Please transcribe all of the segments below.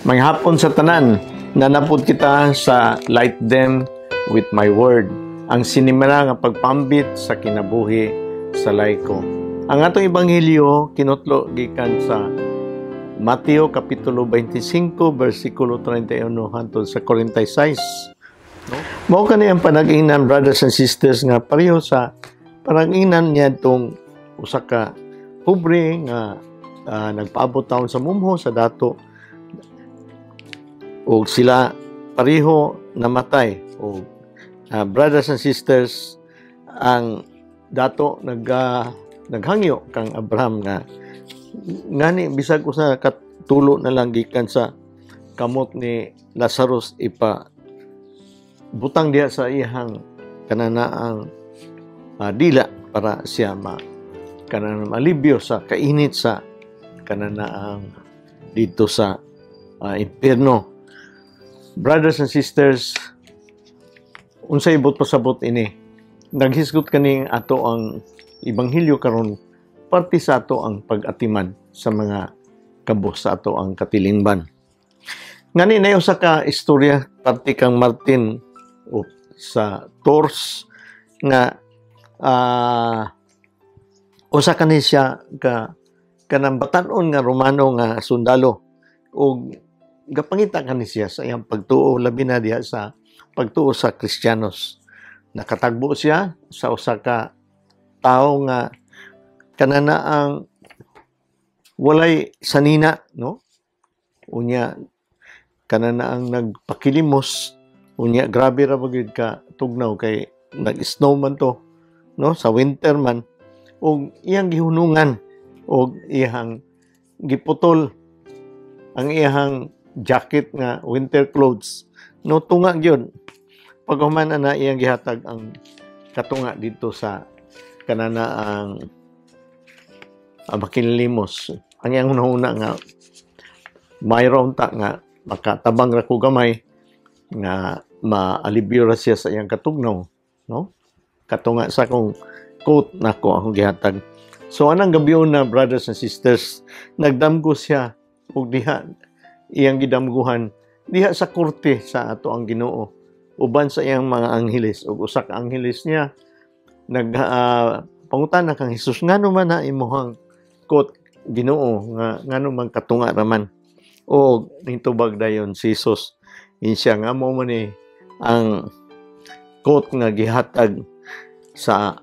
Manghapon sa tanan, nanapod kita sa Light Them with My Word, ang sinimira nga pagpambit sa kinabuhi sa laiko. Ang atong ebanghelyo kinutlo gikan sa Mateo kapitulo 25 bersikulo 31 hangtod sa 46. No? Mao kani ang panag-ingnan, brothers and sisters, nga pareho sa panag-ingnan niya itong usa ka pobre nga nagpaabot taon sa mumho sa dato og sila pareho namatay. Og brothers and sisters, ang dato naghangyo kang Abraham nga ngani bisag usa ka tulo na lang gikan sa kamot ni Lazarus ipa butang diha sa iyang kananaang dila para siya ma kanang malibyo sa kainit sa kananaang dito sa impierno. Brothers and sisters, unsay ibot pasabot ini? Naghisgot kaning ato ang ebanghelyo karon parte sa ato ang pag-atiman sa mga kabos sa ato ang katilingban. Ngani na usa ka istorya parte kang Martin o sa Tours nga usa kani siya ka kanang batan-on nga Romano nga sundalo ug gapangita kani siya sa iyang pagtuo, labi na diha sa pagtuo sa Kristiyanos. Nakatagbo siya sa usa ka tawo nga kananaang walay sanina, no? Unya kananaang nagpakilimos, unya grabe ra ba gyud ka tugnaw kay nag-snow man to, no, sa winter man, ug iyang gihunungan og iyang giputol ang iyang jacket nga winter clothes, no, tunga gyud. Paghuman ana, iyang gihatag ang katunga dito sa kananaang makinlimos. Ang iyang hunahuna nga mayroon ta nga makatabang ra ko gamay nga maalibyo ra siya sa iyang katugnaw, no, katunga sa akong coat nako akong gihatag. So anang gabi na, brothers and sisters, nagdamgo siya og diha iyang gidamguhan diha sa korte sa ato ang Ginoo uban sa iyang mga angheles. Ug usa ka angheles niya nag pangutana kang Hesus, "Ngano man na imuhang coat, Ginoo, nga ngano man katunga raman?" O nitubag dayon si Jesus, siya nga mo man ni ang coat nga gihatag sa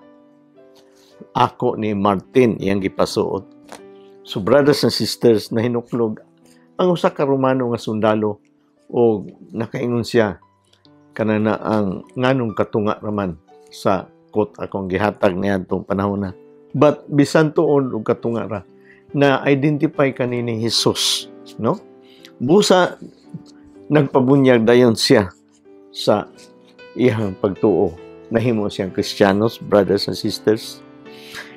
ako ni Martin, iyang gipasuot. So brothers and sisters, nahinuklog ang usa ka Romano nga sundalo o nakaingon siya kanana ang nganong katunga raman sa coat akong gihatag niadtong panahon na. But bisan tuon og katunga ra, na identify kani ni Jesus, no? Busa nagpabunyag dayon siya sa iyang pagtuo. Nahimo siyang Kristiyanos, brothers and sisters.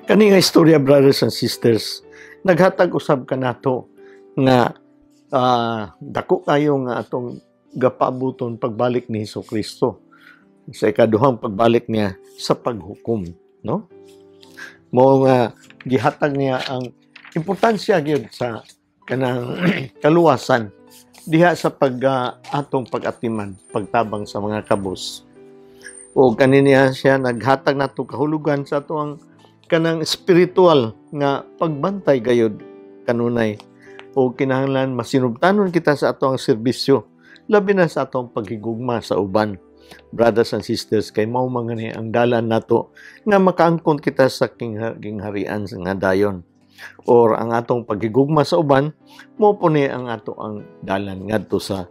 Kani nga istorya, brothers and sisters, naghatag usab kanato nga dako kayo nga atong gapaabuton pagbalik ni Hesus Kristo sa ikaduhang pagbalik niya sa paghukom, no? Mo nga gihatag niya ang importansya gyud sa kanang kaluwasan diha sa pag atong pag-atiman, pagtabang sa mga kabos. O kaniniya siya naghatag nato kahulugan sa ato ang kanang spiritual nga pagbantay gayud kanunay o kinahanglan masinubtanon kita sa ato ang serbisyo, labi na sa atong paghigugma sa uban, brothers and sisters, kay mao man gani ang dalan nato nga makaangkon kita sa gingharian nga dayon, or ang atong paghigugma sa uban mo po ni ang ato ang dalan ngadto sa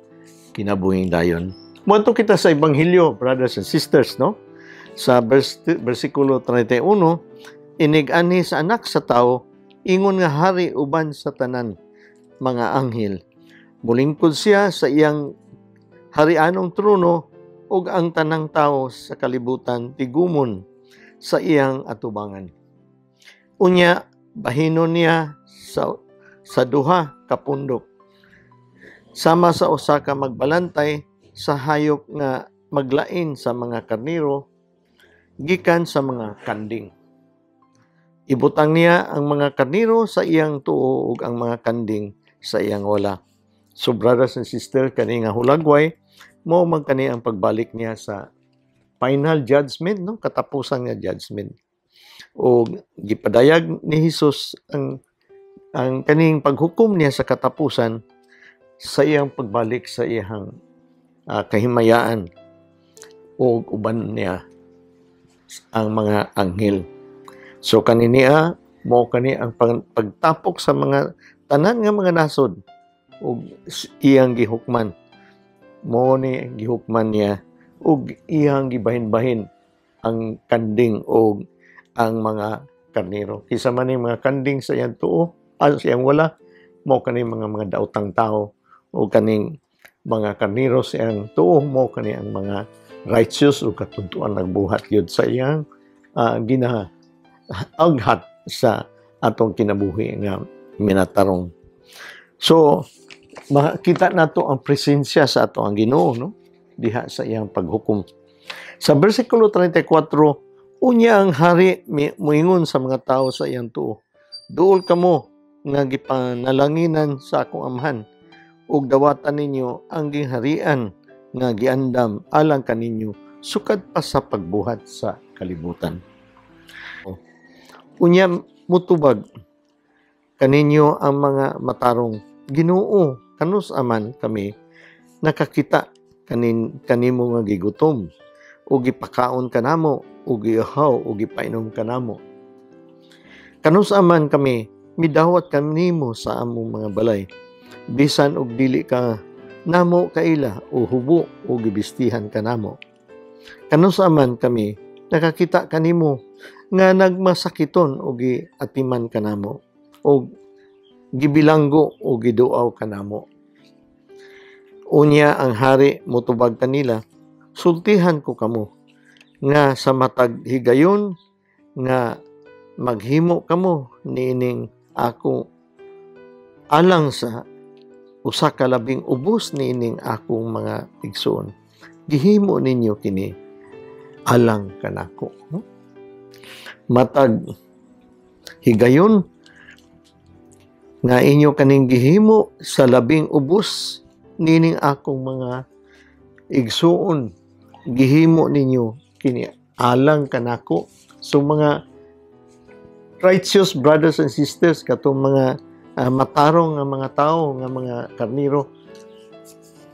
kinabuhing dayon. Moadto kita sa ebanghelyo, brothers and sisters, no? Sa bersikulo 31, inig-anhi sa Anak sa Tao ingon nga hari uban sa tanan mga anghel, mulingkod siya sa iyang harianong trono ug ang tanang tawo sa kalibutan tigumon sa iyang atubangan. Unya bahinon niya sa duha ka pundok sama sa usa ka magbalantay sa hayop nga maglain sa mga karnero gikan sa mga kanding. Ibutang niya ang mga karnero sa iyang tuo ug ang mga kanding sa iyang wala. So brothers and sisters, kani nga hulagway mo man kani ang pagbalik niya sa final judgment, no, katapusan nga judgment. O gipadayag ni Hesus ang kaning paghukom niya sa katapusan sa iyang pagbalik sa iyang kahimayaan o uban niya ang mga anghel. So kani niya mo kani ang pagtapok sa mga tanan nga mga nasod ug iyang gihukman. Mo ni gihukman niya ug iyang gibahin-bahin ang kanding og ang mga karnero. Kisa man ni mga kanding sa iyang tuo, sa iyang wala, mo kani mga daotang tao, o kaning mga karnero sa iyang tuo, mo kani ang mga righteous o katuntuan nagbuhat yun sa iyang gina aghat sa atong kinabuhi nga minatarong. So, makita nato ang presensya sa ato ang Ginoo, no, diha sa iyang paghukom. Sa versikulo 34, unya ang hari muingon sa mga tao sa iyang tuo, "Duol kamo nga gipanalanginan sa akong Amahan ug dawatan ninyo ang gingharian nga giandam alang kaninyo sukad pa sa pagbuhat sa kalibutan." Unya mutubag kaninyo ang mga matarong, "Ginoo, kanus aman kami nakakita kanimo nga gigutom o gipakaon kanamo, o giuhaw o gipainom kanamo? Kanus aman kami midawat kanimo sa among mga balay bisan og dili ka namo kaila, o hubo o gibistihan kanamo? Kanus aman kami nakakita kanimo nga nagmasakiton o giatiman kanamo, o gibilanggo o giduaw kanamo?" Unya ang hari mutubag kanila, "Sultihan ko kamo nga sa matag higayon nga maghimo kamo niining ako alang sa usa ka labing ubos niining akong mga igsoon, gihimo ninyo kini alang kanako," no? Matag higayon nga inyo kaning gihimo sa labing ubos nining akong mga igsuon, gihimo ninyo kini alang kanako. So mga righteous brothers and sisters, katong mga matarong nga mga tao nga mga karniro,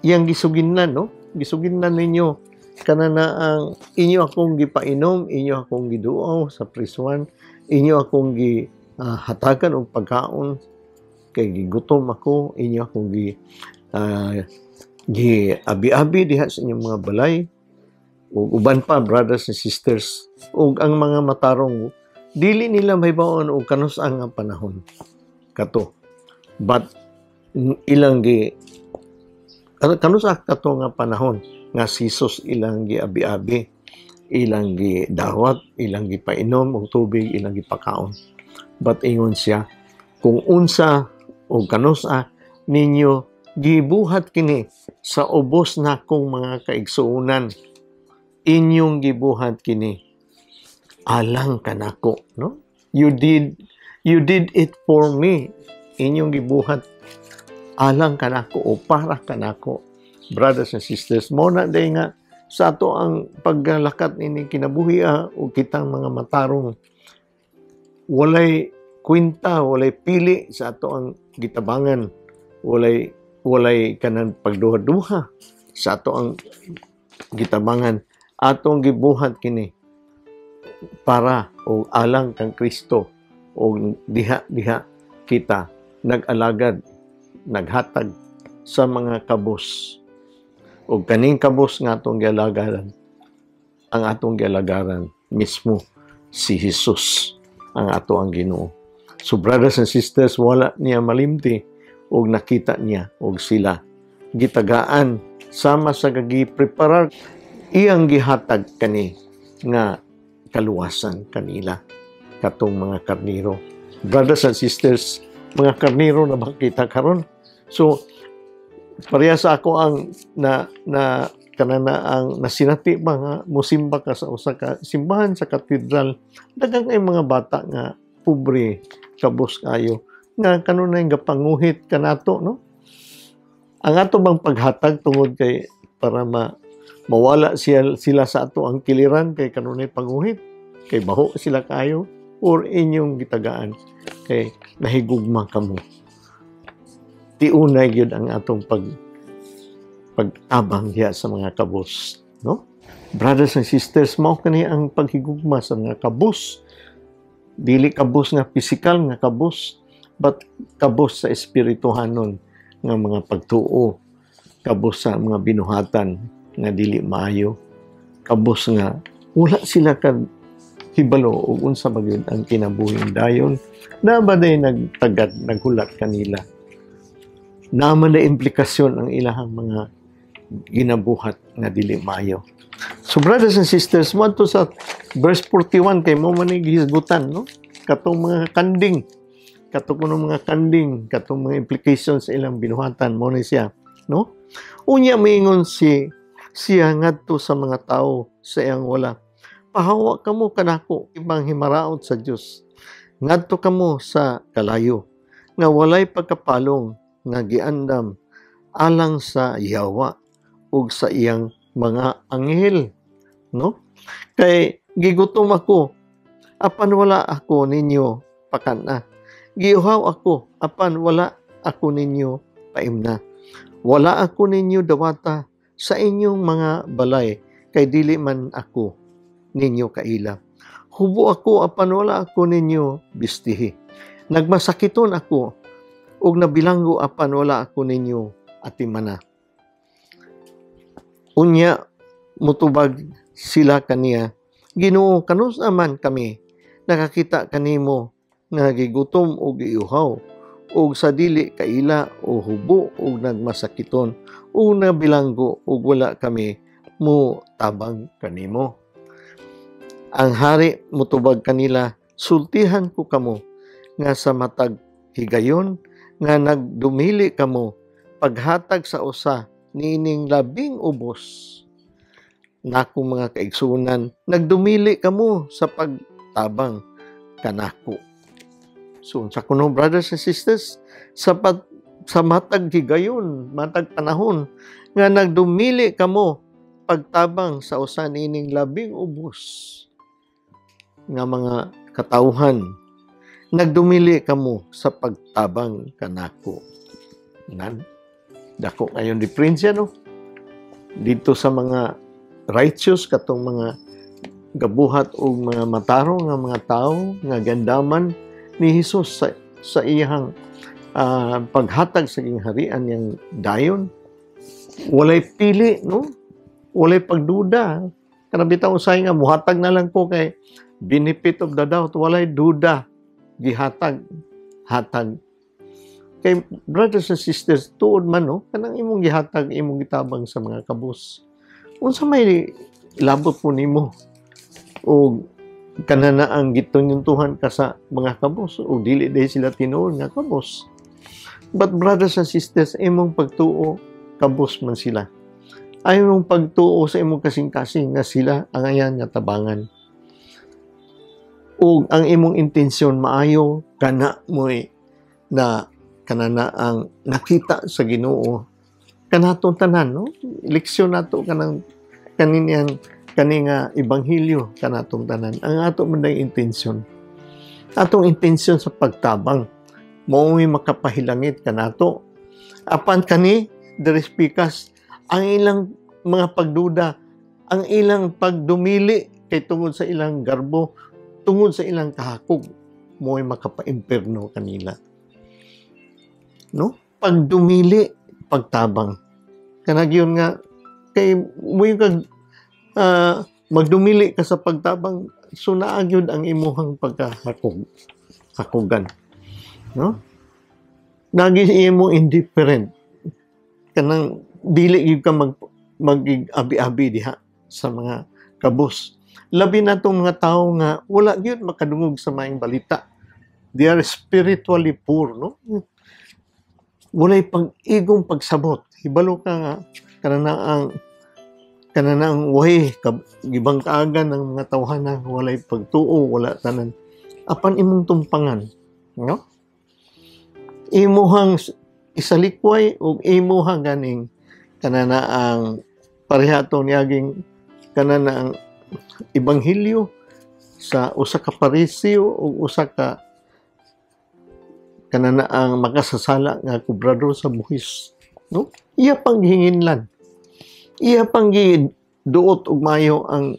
iyang gisuginlan, no, gisuginlan ninyo kana na ang inyo akong gipainom, inyo akong giduaw sa prisuan, inyo akong gi hatagan og pagkaon kay gigutom ako, inyo akong gi abi-abi diha sa inyong mga balay, ug uban pa, brothers and sisters. Ug ang mga matarong dili nila mahibaw-an og kanus ang nga panahon kato, but ilang gi kanus kato nga panahon nga si Jesus ilang giabi-abi, ilang gidawat, ilang gipainom og tubig, ilang gipakaon. But ingon siya, kung unsa o kanus-a ninyo gibuhat kini sa ubos na kong mga kaigsuonan, inyong gibuhat kini alang kanako, no? You did it for me. Inyong gibuhat alang kanako o para kanako. Brothers and sisters, mo na day nga sa ato ang paglakat ini kinabuhi o kitang mga matarong, walay kwenta, walay pili sa ato ang gitabangan, walay kanan pagduha-duha sa ato ang gitabangan. Atong gibuhat kini para o alang kang Kristo, o diha diha kita nag-alagad, naghatag sa mga kabos, o kaning kabos nga atong gialagaran, ang atong gialagaran mismo si Jesus ang ato ang Ginoo. So brothers and sisters, wala niya malimti og nakita niya og sila gitagaan sama sa gagi-preparar iyang gihatag kani nga kaluwasan kanila, katong mga karniro. Brothers and sisters, mga karniro na ba kita karon? So pareha sa ako ang na na kanana ang nasinati ba nga musimba ka sa usa ka simbahan sa katedral, daghang kay mga bata nga pobre, kabos kayo, nga kanunay gapanguhit kanato, no? Ang ato bang paghatag tungod kay para mawala sila sa ato ang kiliran kay kanunay panguhit, kay baho sila kayo, or inyong gitagaan kay nahigugma kamo? Tiunay gyud ang atong pagtabang diha sa mga kabus, no? Brothers and sisters, mao kani ang paghigugma sa mga kabus. Dili kabus nga physical nga kabus, but kabus sa espirituhanon nga mga pagtuo, kabus sa mga binuhatan nga dili maayo, kabus nga wala sila ka hibalo og unsa ba gyud ang kinabuhing dayon na ba day nagtagad, naghulat kanila naa man na implikasyon ang ilahang mga ginabuhat nga dili maayo. So brothers and sisters, mo sa verse 41 kay mo man gihisgutan, no? Katong mga kanding, katong kuno mga kanding, katong mga implications sa ilang binuhatan mo ni siya, no? Unya miingon si siya ngadto sa mga tao sa iyang wala: "Pahawa kamo kanako, ibang himaraot sa Dios. Ngadto kamo sa kalayo nga walay pagkapalong nga giandam alang sa yawa ug sa iyang mga anghel," no? "Kay gigutom ako, apan wala ako ninyo pakana. Giuhaw ako, apan wala ako ninyo paimna. Wala ako ninyo dawata sa inyong mga balay, kay dili man ako ninyo kaila. Hubo ako, apan wala ako ninyo bistihi. Nagmasakiton ako ug nabilanggo, apan wala ako ninyo atimana." Unya mutubag sila kaniya, "Ginoo, kanus man kami nakakita kanimo nga gigutom o giuhaw o sa dili kaila o hubo o nagmasakiton o nabilanggo ug wala kami mo tabang kanimo?" Ang hari mutubag kanila, "Sultihan ko kamo nga sa matag higayon nga nagdumili kamo paghatag sa usa niining labing ubos nakong mga kaigsunan, nagdumili kamo sa pagtabang kanako." So sa kuno, brothers and sisters, sa matag higayon, matag panahon nga nagdumili kamo pagtabang sa usa niining labing ubos nga mga katawhan, nagdumili kamo sa pagtabang kanako. Nan dako kayon diferensya, no? Dito sa mga righteous, katong mga gabuhat og mga matarong nga mga tao nga gandaman ni Hesus sa iyang paghatag sa gingharian niyang dayon, walay pili, no? Walay pagduda. Kanang bitaw usahay nga muhatag na lang ko kay benefit of the doubt, walay duda, gihatag, hatag. Kay brothers and sisters, tuod man, no, kanang imong gihatag, imong gitabang sa mga kabus, unsa may labot po nimo o kanana ang gitunyuntuhan ka sa mga kabos o dili dahil sila tinuod nga kabos? But brothers and sisters, imong pagtuo kabos man sila, ay imong pagtuo sa imong kasing-kasing nga sila ang ayan nga tabangan ug ang imong intensyon maayo, kana mo'y na kanana ang nakita sa Ginoo kanatong tanan, no? Leksyon nato kanang kaniniyang kani nga ebanghelyo kanatong tanan. Ang ato man day intensyon, atong intensyon sa pagtabang mao makapahilangit kanato. Apan kani diri pikas ang ilang mga pagduda, ang ilang pagdumili kay tungod sa ilang garbo, tungod sa ilang kahakog, mo'y makapaimpierno kanila, no? Pagdumili pagtabang, kanag yun nga kay mo yung kag magdumili ka sa pagtabang, so naa gyud ang imuhang pagkahakog hakugan, no? Nagi imo indifferent, kanang dili gyud ka mag abi-abi diha sa mga kabus, labi na tong mga tawo nga wala gyud makadungog sa maayong balita. They are spiritually poor, no? Walay pag-igong pagsabot. Hibalo ka nga kanana ang way gibang kaagan ng mga tawhana, walay pagtuo, wala tanan, apan imong tumpangan, no? Imuhang isalikway og imuha ganing kanana ang pareha to niaging kanana ang ebanghelyo sa usa ka Pariseo o usa ka kanana ang makasasala nga kobrador sa buhis, no? Iya pang gihinginlan, iya pang giduot og maayo ang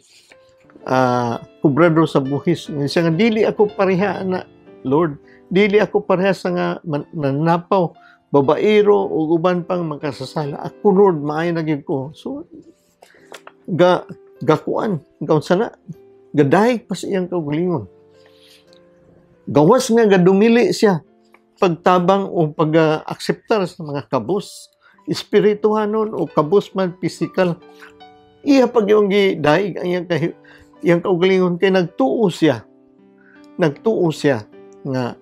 kobrador sa buhis. Siya nga, "Dili ako pareha na, Lord, dili ako pareha sa nga nanapaw, babaero ug uban pang makasasala. Ako, Lord, maayo na gyud ko." So ga gakuan, gaunsa na, gadayeg pa sa iyang kaugalingon, gawas nga gadumili siya pagtabang o pag-akseptar sa mga kabos espirituhanon o kabos man physical. Iya pag yung gidaig ang iyang kaugalingon kay nagtuo siya nga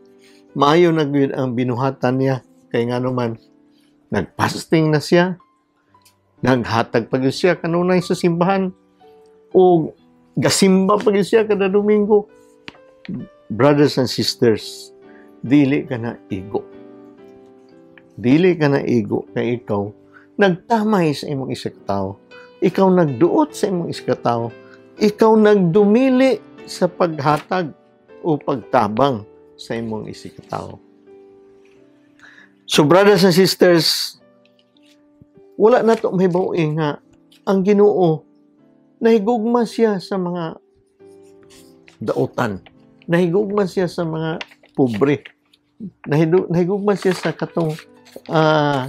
maayo na gyud ang binuhatan niya, kay ngano man nagfasting na siya, naghatag pa gyud siya kanunay sa simbahan o gasimba pa gyud siya kada Domingo. Brothers and sisters, dili ka na igo, dili ka na igo kay ikaw nagtamay sa imong isigkatawo, ikaw nagduot sa imong isigkatawo, ikaw nagdumili sa paghatag o pagtabang sa imong isigkatawo. So brothers and sisters, wala na to mahibaw nga ang Ginoo nahigugma siya sa mga dautan. Nahigugma siya sa mga pobre. Nahigugma siya sa katong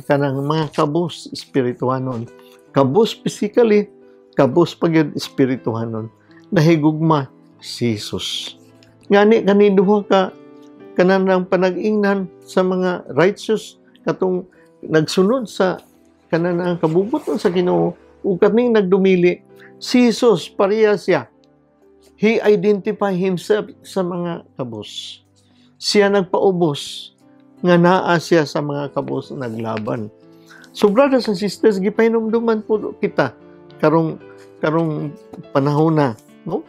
kanang mga kabos espirituhanon. Kabos physically, kabos pa gyud espirituhanon. Nahigugma si Jesus. Ngani kani duha ka kanang panag-ingnan sa mga righteous, katong nagsunod sa kanang kabubuton sa Ginoo ug kaning nagdumili, si Jesus pareha siya. He identify himself sa mga kabos. Siya nagpaubos nga naa siya sa mga kabos naglaban. So brothers and sisters, gipahinumduman po kita karong karong panahon na, no?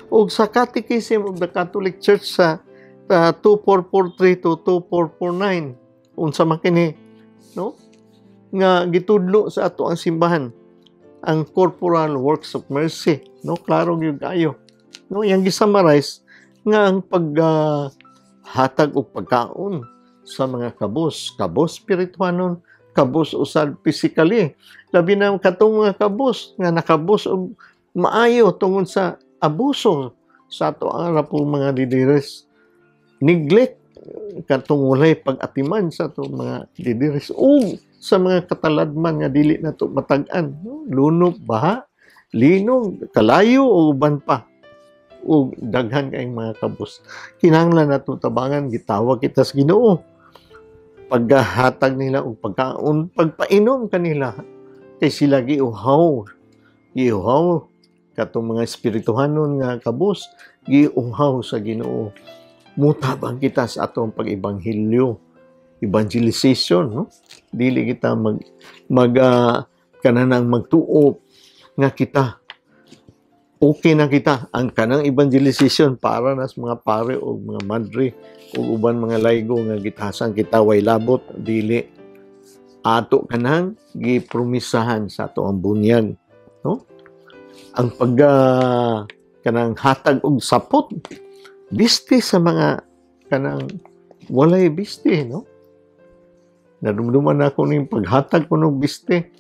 Og sa Catechism of the Catholic Church sa 2443 to 2449, unsa man kini, no? Nga gitudlo sa ato ang simbahan ang corporal works of mercy, no? Klaro gyud kayo, no? Yang gisummarize nga ang pag hatag og pagkaon sa mga kabos, kabos spirituanon, kabos usab physically, labi na katong mga kabos nga nakabos og maayo tungod sa abuso sa ato ang po mga lideres, neglect, katong walay pag-atiman sa ato mga lideres o sa mga kataladman nga dili na to matag-an, no? Lunok, baha, linog, kalayo o uban pa o daghan kayong mga kabos, kinahanglan nato tabangan. Gitawag kita sa Ginoo, paghatag nila og pagkaon, pagpainom kanila, kay sila giuhaw, giuhaw katong mga espirituhanon nga kabos, giuhaw sa Ginoo. Mutabang kita sa atong pag-ebanghelyo, evangelization, no? Dili kita mag mag kananang magtuo nga kita okay na kita. Ang kanang evangelization para na sa mga pare o mga madre o uban mga laygo nga gitasan kita way labot. Dili, ato kanang gipromisahan sa ato ang bunyag, no? Ang pag kanang hatag og sapot, biste sa mga kanang walay biste, no? Nadumduman ako ning paghatag ko ng biste,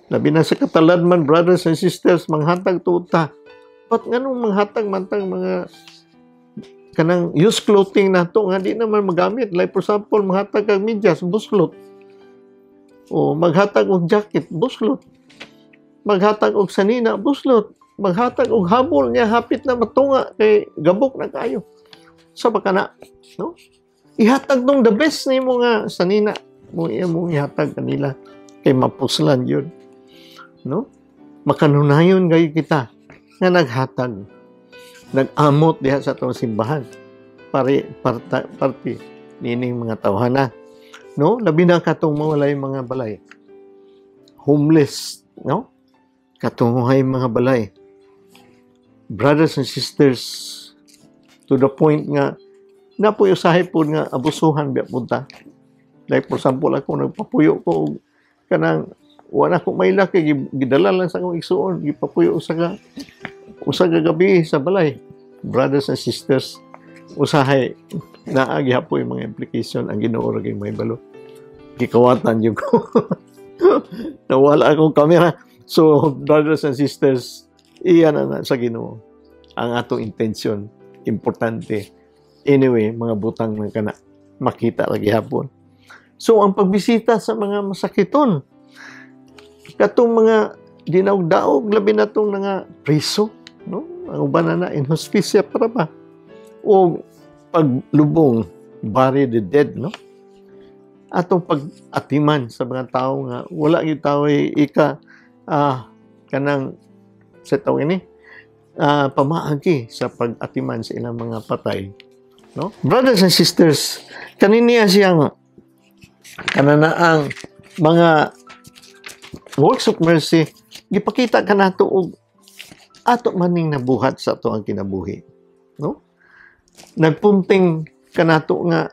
labi na sa kataladman. Brothers and sisters, manghatag tuta. But nganong manghatag man tang mga kanang used clothing nato nga di naman magamit? Like for example, manghatag kag medyas, buslot. O maghatag og jacket, buslot. Maghatag og sanina, buslot. Maghatag og habol niya hapit na matunga kay gabok na kayo. Sa baka na, no? Ihatag tong the best nimo nga sanina mo, iya mong ihatag kanila kay mapuslan yun. No? Makanunayon kayo kita nga naghatag, nag-amot diha sa atong simbahan. Pare, parta, parte nining mga tawhana. No? Labi na katong mawalay mga balay. Homeless, no? Katong walay mga balay. Brothers and sisters, to the point nga napoy usahay po nga abusuhan biya punta. Like for example, ako nagpapuyo ko og kanang wala ko maila kay gidala lang sa akong igsuon, gipapuyo sa ka usa ka gabi sa balay. Brothers and sisters, usahay naa gihapoy mga implication, ang Ginoo ra gyud mahibalo. Gikawatan jud ko. Nawala akong kamera. So, brothers and sisters, iyan na sa Ginoo ang atong intention. Importante. Anyway, mga butang na kana makita lagi hapon. So, ang pagbisita sa mga masakiton, katong mga dinaog-daog, labi na tong nga priso, no? Ang uban na na in hospisya para ba? O paglubong, bury the dead, no? Atong pag-atiman sa mga tao nga wala gyud tao ika kanang sa tawag ini pamaagi sa pag-atiman sa ilang mga patay, no? Brothers and sisters, kaniniya siyang kananaang mga works of mercy gipakita kanato og ato maning nabuhat sa ato ang kinabuhi, no? Nagpunting kanato nga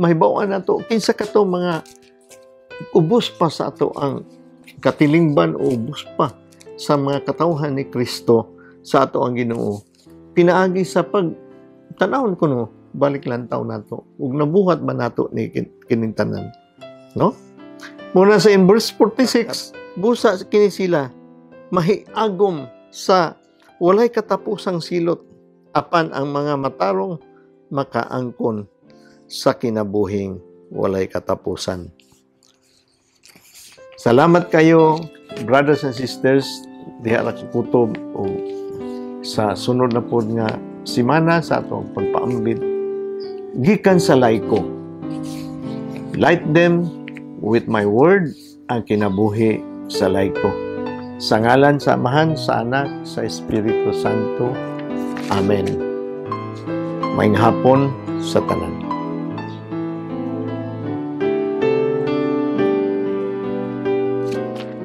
mahibaw-an nato kinsa kato mga ubos pa sa ato ang katilingban o ubos pa sa mga katawhan ni Kristo sa ato ang Ginoo, pinaagi sa pag tanawon kuno, balik lantaw nato ug nabuhat ba nato ni kining tanan, no? Muna sa in verse 46, busa kini sila mahiagom sa walay katapusang silot, apan ang mga matarong makaangkon sa kinabuhing walay katapusan. Salamat kayo, brothers and sisters, diha ra ko kutob o sa sunod na pod nga simana sa atong pagpaambit gikan sa laiko. Light them with my word, ang kinabuhi sa laiko. Sa ngalan sa Amahan, sa Anak, sa Espiritu Santo. Amen. Maayong hapon sa tanan.